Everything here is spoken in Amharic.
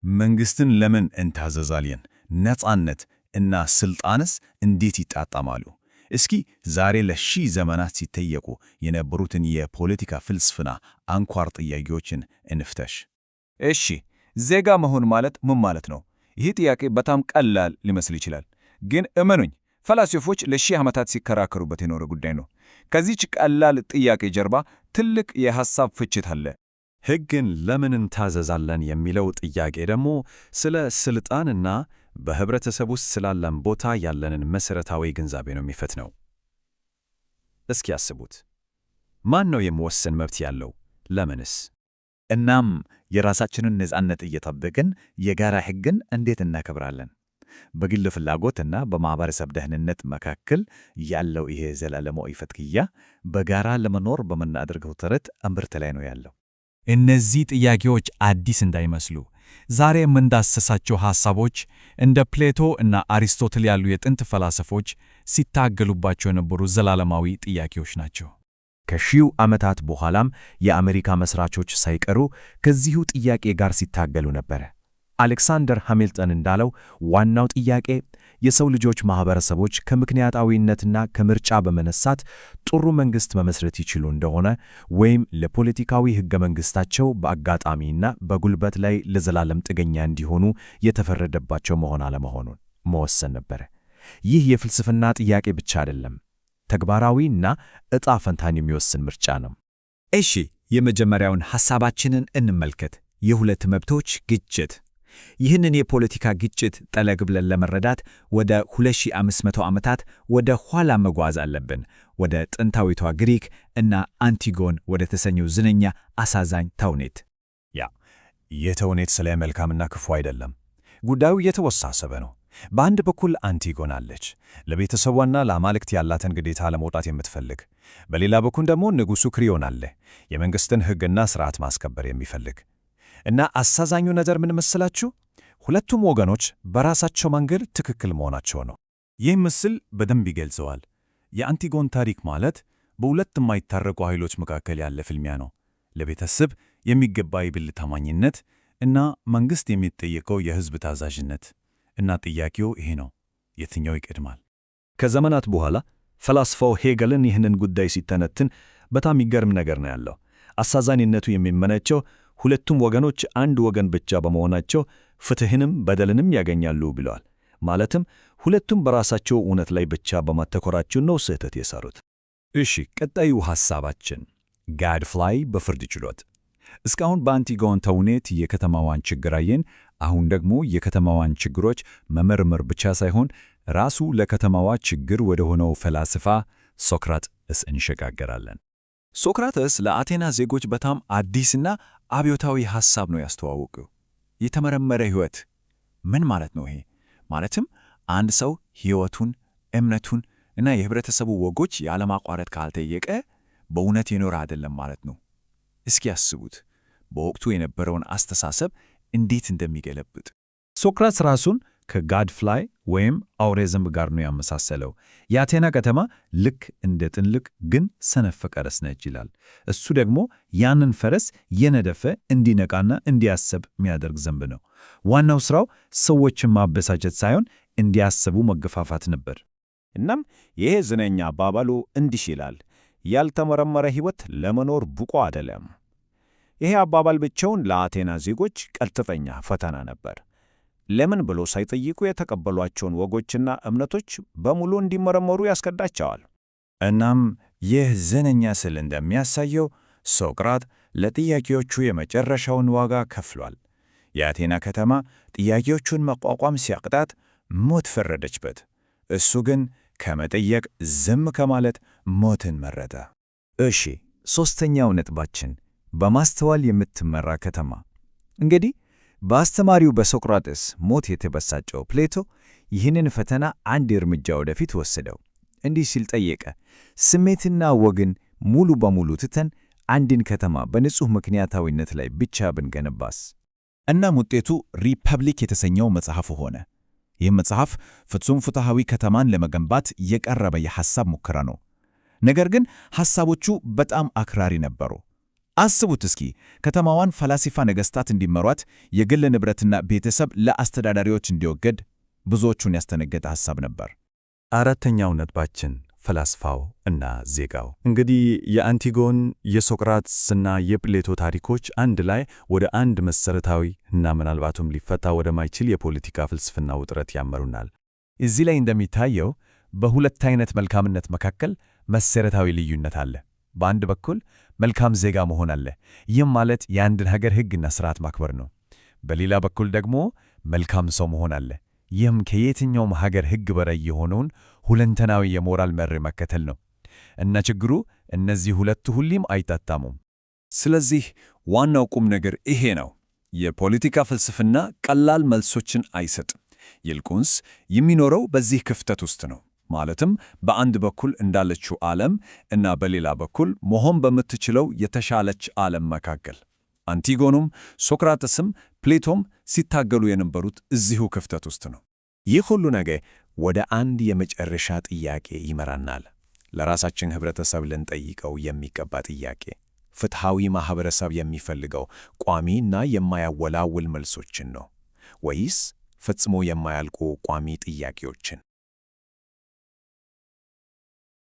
መንግስትን ለምን እንታዘዛለን? ነጻነት እና ስልጣንስ እንዴት ይጣጣማሉ? እስኪ ዛሬ ለሺህ ዘመናት ሲጠየቁ የነበሩትን የፖለቲካ ፍልስፍና አንኳር ጥያቄዎችን እንፍተሽ። እሺ፣ ዜጋ መሆን ማለት ምን ማለት ነው? ይህ ጥያቄ በጣም ቀላል ሊመስል ይችላል፣ ግን እመኑኝ ፈላስፎች ለሺህ ዓመታት ሲከራከሩበት የኖረ ጉዳይ ነው። ከዚች ቀላል ጥያቄ ጀርባ ትልቅ የሐሳብ ፍችት አለ። ሕግን ለምን እንታዘዛለን የሚለው ጥያቄ ደግሞ ስለ ስልጣንና በህብረተሰብ ውስጥ ስላለን ቦታ ያለንን መሠረታዊ ግንዛቤ ነው የሚፈትነው። እስኪ ያስቡት። ማን ነው የመወሰን መብት ያለው? ለምንስ? እናም የራሳችንን ነጻነት እየጠበቅን የጋራ ሕግን እንዴት እናከብራለን? በግል ፍላጎትና በማህበረሰብ ደህንነት መካከል ያለው ይሄ ዘላለማዊ ፍትጊያ በጋራ ለመኖር በምናደርገው ጥረት እምብርት ላይ ነው ያለው። እነዚህ ጥያቄዎች አዲስ እንዳይመስሉ ዛሬ የምንዳሰሳቸው ሐሳቦች እንደ ፕሌቶ እና አሪስቶትል ያሉ የጥንት ፈላስፎች ሲታገሉባቸው የነበሩ ዘላለማዊ ጥያቄዎች ናቸው። ከሺው ዓመታት በኋላም የአሜሪካ መስራቾች ሳይቀሩ ከዚሁ ጥያቄ ጋር ሲታገሉ ነበር። አሌክሳንደር ሃሚልተን እንዳለው ዋናው ጥያቄ የሰው ልጆች ማህበረሰቦች ከምክንያታዊነትና ከምርጫ በመነሳት ጥሩ መንግሥት መመስረት ይችሉ እንደሆነ ወይም ለፖለቲካዊ ሕገ መንግሥታቸው በአጋጣሚና በጉልበት ላይ ለዘላለም ጥገኛ እንዲሆኑ የተፈረደባቸው መሆን አለመሆኑን መወሰን ነበር። ይህ የፍልስፍና ጥያቄ ብቻ አይደለም፣ ተግባራዊና ዕጣ ፈንታን የሚወስን ምርጫ ነው። እሺ፣ የመጀመሪያውን ሐሳባችንን እንመልከት። የሁለት መብቶች ግጭት። ይህንን የፖለቲካ ግጭት ጠለቅ ብለን ለመረዳት ወደ 2500 ዓመታት ወደ ኋላ መጓዝ አለብን፣ ወደ ጥንታዊቷ ግሪክ እና አንቲጎን ወደ ተሰኘው ዝነኛ አሳዛኝ ተውኔት። ያ ይህ ተውኔት ስለ መልካምና ክፉ አይደለም። ጉዳዩ የተወሳሰበ ነው። በአንድ በኩል አንቲጎን አለች፣ ለቤተሰቧና ለአማልክት ያላትን ግዴታ ለመውጣት የምትፈልግ። በሌላ በኩል ደግሞ ንጉሡ ክሪዮን አለ፣ የመንግሥትን ሕግና ሥርዓት ማስከበር የሚፈልግ። እና አሳዛኙ ነገር ምን መሰላችሁ? ሁለቱም ወገኖች በራሳቸው መንገድ ትክክል መሆናቸው ነው። ይህ ምስል በደንብ ይገልጸዋል። የአንቲጎን ታሪክ ማለት በሁለት የማይታረቁ ኃይሎች መካከል ያለ ፍልሚያ ነው። ለቤተሰብ የሚገባ የግል ታማኝነት እና መንግሥት የሚጠየቀው የሕዝብ ታዛዥነት። እና ጥያቄው ይሄ ነው፣ የትኛው ይቀድማል? ከዘመናት በኋላ ፈላስፋው ሄገልን ይህንን ጉዳይ ሲተነትን በጣም የሚገርም ነገር ነው ያለው። አሳዛኝነቱ የሚመነጨው ሁለቱም ወገኖች አንድ ወገን ብቻ በመሆናቸው ፍትሕንም በደልንም ያገኛሉ ብለዋል። ማለትም ሁለቱም በራሳቸው እውነት ላይ ብቻ በማተኮራቸው ነው ስህተት የሰሩት። እሺ፣ ቀጣዩ ሐሳባችን gadfly በፍርድ ችሎት። እስካሁን በአንቲጎን ተውኔት የከተማዋን ችግር አየን። አሁን ደግሞ የከተማዋን ችግሮች መመርመር ብቻ ሳይሆን ራሱ ለከተማዋ ችግር ወደ ሆነው ፈላስፋ ሶክራጥስ እንሸጋገራለን። ሶክራተስ ለአቴና ዜጎች በጣም አዲስና አብዮታዊ ሐሳብ ነው ያስተዋወቀው። የተመረመረ ሕይወት ምን ማለት ነው ይሄ? ማለትም አንድ ሰው ሕይወቱን፣ እምነቱን እና የህብረተሰቡ ወጎች ያለማቋረጥ ካልጠየቀ በእውነት የኖረ አይደለም ማለት ነው። እስኪ ያስቡት በወቅቱ የነበረውን አስተሳሰብ እንዴት እንደሚገለብጥ። ሶክራትስ ራሱን ከ gadfly ወይም አውሬ ዝንብ ጋር ነው ያመሳሰለው። የአቴና ከተማ ልክ እንደ ትልቅ ግን ሰነፍ ፈረስ ነች ይላል። እሱ ደግሞ ያንን ፈረስ የነደፈ እንዲነቃና እንዲያስብ የሚያደርግ ዝንብ ነው። ዋናው ሥራው ሰዎችን ማበሳጨት ሳይሆን እንዲያስቡ መገፋፋት ነበር። እናም ይሄ ዝነኛ አባባሉ እንዲህ ይላል፣ ያልተመረመረ ሕይወት ለመኖር ብቁ አይደለም። ይሄ አባባል ብቻውን ለአቴና ዜጎች ቀጥተኛ ፈተና ነበር። ለምን ብሎ ሳይጠይቁ የተቀበሏቸውን ወጎችና እምነቶች በሙሉ እንዲመረመሩ ያስገዳቸዋል። እናም ይህ ዝነኛ ስዕል እንደሚያሳየው ሶቅራጥ ለጥያቄዎቹ የመጨረሻውን ዋጋ ከፍሏል። የአቴና ከተማ ጥያቄዎቹን መቋቋም ሲያቅታት ሞት ፈረደችበት። እሱ ግን ከመጠየቅ ዝም ከማለት ሞትን መረጠ። እሺ፣ ሦስተኛው ነጥባችን በማስተዋል የምትመራ ከተማ። እንግዲህ በአስተማሪው በሶቅራጥስ ሞት የተበሳጨው ፕሌቶ ይህንን ፈተና አንድ እርምጃ ወደፊት ወሰደው። እንዲህ ሲል ጠየቀ፣ ስሜትና ወግን ሙሉ በሙሉ ትተን አንድን ከተማ በንጹሕ ምክንያታዊነት ላይ ብቻ ብንገነባስ? እናም ውጤቱ ሪፐብሊክ የተሰኘው መጽሐፉ ሆነ። ይህ መጽሐፍ ፍጹም ፍትሐዊ ከተማን ለመገንባት የቀረበ የሐሳብ ሙከራ ነው። ነገር ግን ሐሳቦቹ በጣም አክራሪ ነበሩ። አስቡት እስኪ ከተማዋን ፈላሲፋ ነገሥታት እንዲመሯት፣ የግል ንብረትና ቤተሰብ ለአስተዳዳሪዎች እንዲወገድ ብዙዎቹን ያስተነገጠ ሐሳብ ነበር። አራተኛው ነጥባችን ፈላስፋው እና ዜጋው። እንግዲህ የአንቲጎን የሶቅራጥስና የፕሌቶ ታሪኮች አንድ ላይ ወደ አንድ መሰረታዊ እና ምናልባትም ሊፈታ ወደማይችል የፖለቲካ ፍልስፍና ውጥረት ያመሩናል። እዚህ ላይ እንደሚታየው በሁለት አይነት መልካምነት መካከል መሰረታዊ ልዩነት አለ። በአንድ በኩል መልካም ዜጋ መሆን አለ። ይህም ማለት የአንድን ሀገር ሕግና ስርዓት ማክበር ነው። በሌላ በኩል ደግሞ መልካም ሰው መሆን አለ። ይህም ከየትኛውም ሀገር ሕግ በላይ የሆነውን ሁለንተናዊ የሞራል መርህ መከተል ነው። እና ችግሩ እነዚህ ሁለቱ ሁሌም አይጣጣሙም። ስለዚህ ዋናው ቁም ነገር ይሄ ነው። የፖለቲካ ፍልስፍና ቀላል መልሶችን አይሰጥም። ይልቁንስ የሚኖረው በዚህ ክፍተት ውስጥ ነው። ማለትም በአንድ በኩል እንዳለችው ዓለም እና በሌላ በኩል መሆን በምትችለው የተሻለች ዓለም መካከል። አንቲጎኑም ሶክራተስም ፕሌቶም ሲታገሉ የነበሩት እዚሁ ክፍተት ውስጥ ነው። ይህ ሁሉ ነገር ወደ አንድ የመጨረሻ ጥያቄ ይመራናል። ለራሳችን ህብረተሰብ ልንጠይቀው የሚገባ ጥያቄ። ፍትሐዊ ማህበረሰብ የሚፈልገው ቋሚና የማያወላውል መልሶችን ነው ወይስ ፈጽሞ የማያልቁ ቋሚ ጥያቄዎችን?